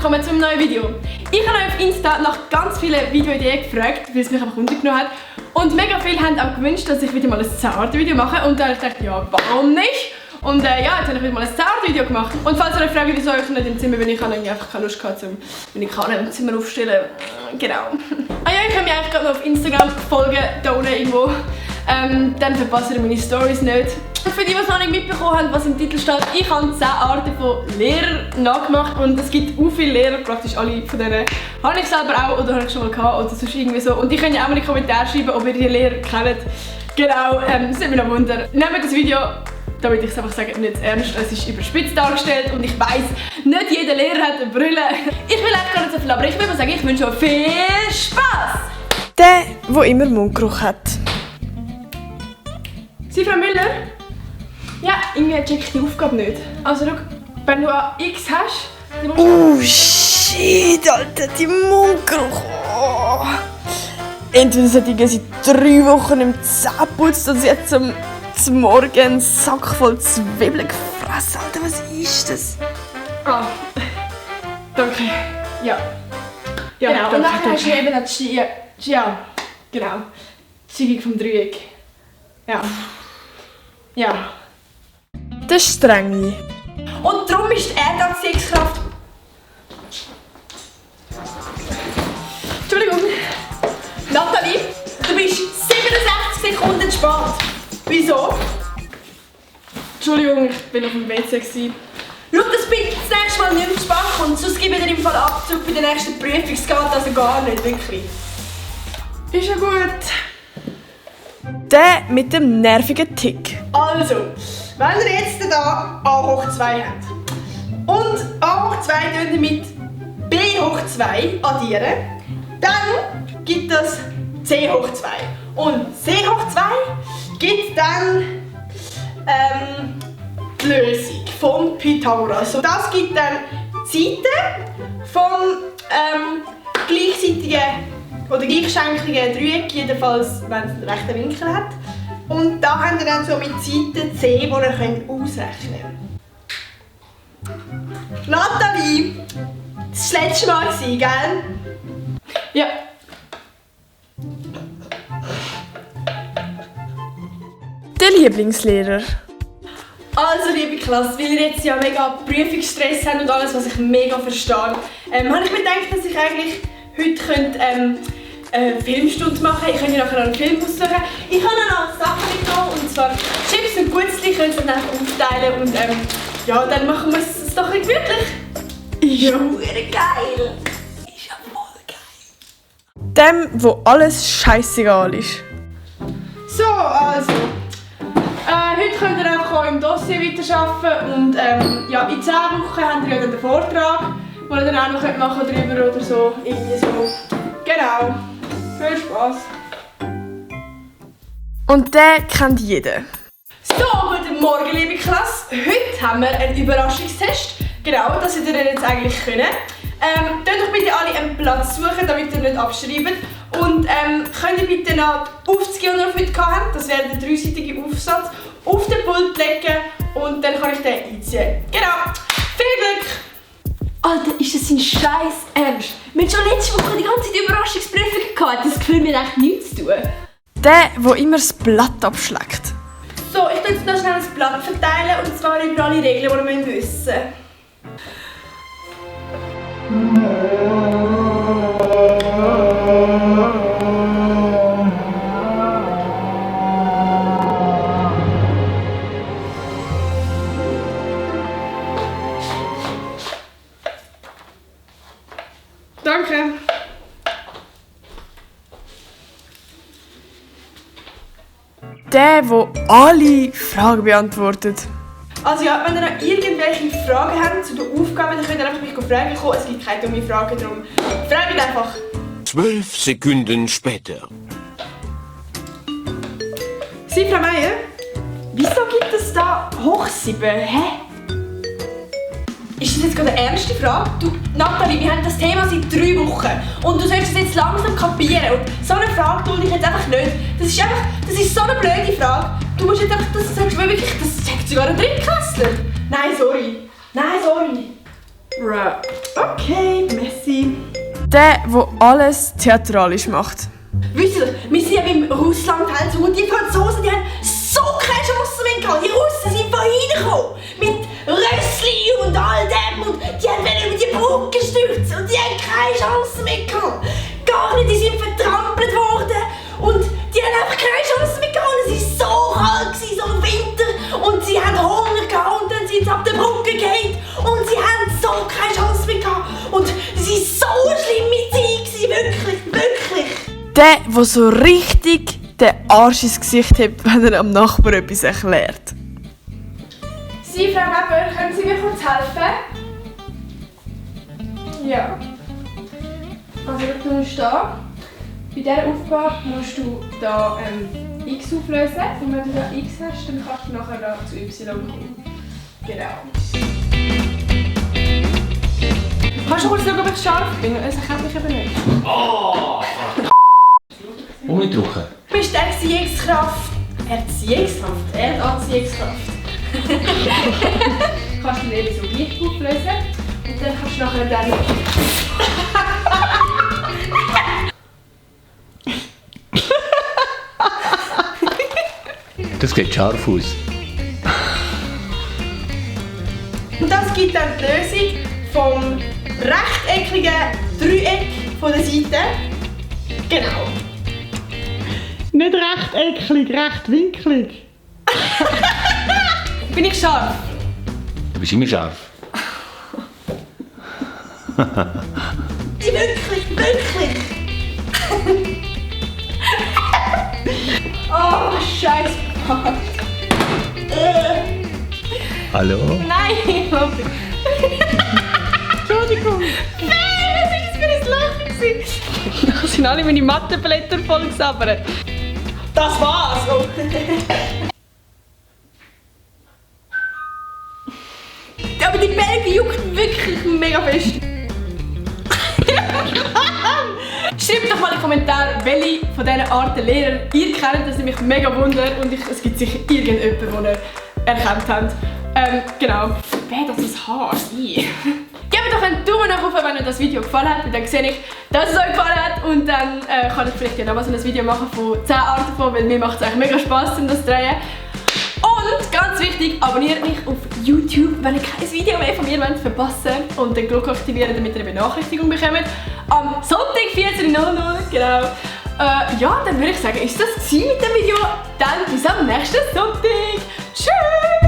willkommen zu einem neuen Video. Ich habe euch auf Insta nach ganz vielen Videoideen gefragt, weil es mich einfach untergenommen hat. Und mega viele haben auch gewünscht, dass ich wieder mal ein 10-Art-Video mache. Und dann habe ich gedacht, ja, warum nicht? Und ja, jetzt habe ich wieder mal ein 10-Art-Video gemacht. Und falls ihr euch fragt, wieso ich nicht im Zimmer bin, ich habe einfach keine Lust gehabt, wenn ich kann im Zimmer aufstellen. Genau. Ah ja, ich kann mich eigentlich gerade noch auf Instagram folgen, da unten irgendwo. Dann verpasst ihr meine Stories nicht. Und für die, die es noch nicht mitbekommen haben, was im Titel steht, ich habe 10 Arten von Lehrern nachgemacht und es gibt auch viele Lehrer, praktisch alle von denen habe ich selber auch oder habe ich schon mal gehabt oder sonst irgendwie so. Und ich könnt ja auch mal in die Kommentare schreiben, ob ihr die Lehrer kennt. Genau, das würde mich noch wundern. Nehmt das Video, damit ich es einfach sage, nicht ernst, es ist überspitzt dargestellt und ich weiss, nicht jeder Lehrer hat eine Brille. Ich will eigentlich gar nicht so viel, aber ich will mal sagen, ich wünsche euch viel Spass! Der immer Mundgeruch hat. Sie, Frau Müller? Ja, irgendwie check ich die Aufgabe nicht. Also schau, wenn du an X hast, dann musst du... Oh shit, Alter, die Mundgeruch. Oh. Entweder sollte ich seit 3 Wochen im Zähne putzt und sie hat zum Morgen einen Sack voll Zwiebeln gefressen. Alter, was ist das? Ah, danke. Ja. Ja, genau. Danke, und nachher hast du eben ja, genau. Die Zeugung vom Dreieck. Ja. Ja. Der Strenge. Und darum ist die Erdanziehungskraft... Entschuldigung. Nathalie, du bist 67 Sekunden zu spät. Wieso? Entschuldigung, ich bin auf dem WC. Schau, dass bitte das nächste Mal nicht mehr zu spät kommt, sonst gebe ich dir im Fall Abzug bei der nächsten Prüfung. Es geht also gar nicht, wirklich. Ist ja gut. Der mit dem nervigen Tick. Also, wenn ihr jetzt hier a hoch 2 habt und a hoch 2 mit b hoch 2 addieren, dann gibt das c hoch 2. Und c hoch 2 gibt dann die Lösung vom Pythagoras. Und das gibt dann die Seite vom gleichseitigen oder gleichschenkligen Dreieck, jedenfalls wenn es einen rechten Winkel hat. Und da habt ihr dann so mit Seite C, die ihr könnt ausrechnen könnt. Nathalie, das war das letzte Mal, gell? Ja. Der Lieblingslehrer. Also liebe Klasse, weil ihr jetzt ja mega Prüfungsstress habt und alles, was ich mega verstehe, habe ich mir gedacht, dass ich eigentlich heute Filmstunde machen könnte. Ich könnte nachher einen Film aussuchen. Ich habe noch Sachen mitgenommen, und zwar Chips und Gutzli, können Sie dann aufteilen und ja, dann machen wir es doch ein bisschen gemütlich. Ja, geil! Ist ja voll geil! Dem, wo alles scheißegal ist. So, also. Heute könnt ihr einfach auch im Dossier weiterarbeiten und ja, in 10 Wochen habt ihr ja dann den Vortrag, den ihr dann auch noch machen könnt drüber oder so. Irgendwie so. Genau. Viel Spaß. Und der kennt jeder. So, guten Morgen, liebe Klasse. Heute haben wir einen Überraschungstest. Genau, das hättet ihr jetzt eigentlich können. Könnt doch bitte alle einen Platz suchen, damit ihr nicht abschreibt. Und könnt ihr bitte noch die Aufzüge, die ihr auf heute habt, das wäre der 3-seitige Aufsatz, auf den Pult legen und dann kann ich den einziehen. Genau. Viel Glück! Alter, ist das ein Scheiß Ernst? Wir haben schon letzte Woche die ganze Zeit Überraschungsprüfung gehabt. Das Gefühl, mir echt nichts zu tun. Der immer das Blatt abschlägt. So, ich tue jetzt noch schnell das Blatt verteilen und zwar über alle Regeln, die wir wissen müssen. Danke. Der alle Fragen beantwortet. Also ja, wenn ihr noch irgendwelche Fragen habt zu den Aufgaben, dann könnt ihr einfach mich fragen kommen. Es gibt keine dumme Fragen, darum fragt einfach. 12 Sekunden später. Sie, Frau Meier, wieso gibt es da hoch 7? Hä? Ist das jetzt gerade eine ernste Frage? Du, Nathalie, wir haben das Thema seit 3 Wochen und du sollst es jetzt langsam kapieren. Und so eine Frage tue ich jetzt einfach nicht. Das ist so eine blöde Frage. Du musst jetzt einfach, das sagst du wirklich, das sagt sogar ein Drittklässler. Nein, sorry. Bruh. Okay, merci. Der alles theatralisch macht. Wisst ihr, wir sind ja beim Russland-Fans und die Franzosen, die haben so keine Chance mehr gehabt. Die Russen sind von reingekommen. Mit Rössli und all dem. Und die haben über die Brücke gestürzt. Und die haben keine Chance mehr gehabt. Gar nicht, die sind vertrampelt worden. Und die haben einfach keine Chance mehr gehabt. Es war so kalt, so im Winter. Und sie haben Hunger gehabt. Und dann sind sie ab der Brücke gefallen. Und sie haben so keine Chance mehr gehabt. Und es war so eine schlimme Zeit. Wirklich, wirklich. Der so richtig den Arsch ins Gesicht hat, wenn er am Nachbarn etwas erklärt. Sie, Frau Weber, können Sie mir kurz helfen? Ja. Also du musst da, bei dieser Aufgabe musst du da X auflösen und wenn du da X hast, dann kannst du nachher da zu Y kommen. Genau. Kannst du kurz schauen, ob ich scharf bin? Es erkennt mich eben nicht. Oh! Umdrücken. Du bist Erziehungskraft. Erdanziehungskraft. Kannst du den eben so gleich auflösen und dann kannst du nachher dann... Das geht scharf aus. Und das gibt dann die Lösung vom rechteckigen Dreieck von der Seite. Genau. Nicht rechteckig, rechtwinklig. Bin ich scharf? Du bist immer scharf. Wirklich, wirklich. Oh, scheiß Part. Hallo? Nein, Entschuldigung. was ist das für ein Lachen? Da sind alle meine Matteblätter voll gesabbert. Das war's. Oh. Aber die Belge juckt wirklich mega fest. Schreibt doch mal in die Kommentare, welche von diesen Arten Lehrer ihr kennt, dass ich mich mega wundere und es gibt sicher irgendjemanden, den ihr erkannt habt. Genau. Wer das das Haar? Gebt doch einen Daumen nach oben, wenn euch das Video gefallen hat, weil dann sehe ich, dass es euch gefallen hat und dann kann ich vielleicht ja noch mal so ein Video machen von 10 Arten davon, weil mir macht es eigentlich mega Spass, um das zu drehen. Und ganz wichtig, abonniert mich auf YouTube, wenn ihr kein Video mehr von mir verpassen wollt und den Glocke aktivieren, damit ihr eine Benachrichtigung bekommt. Am Sonntag 14:00, genau. Ja, dann würde ich sagen, ist das mit dem Video. Dann bis am nächsten Sonntag. Tschüss!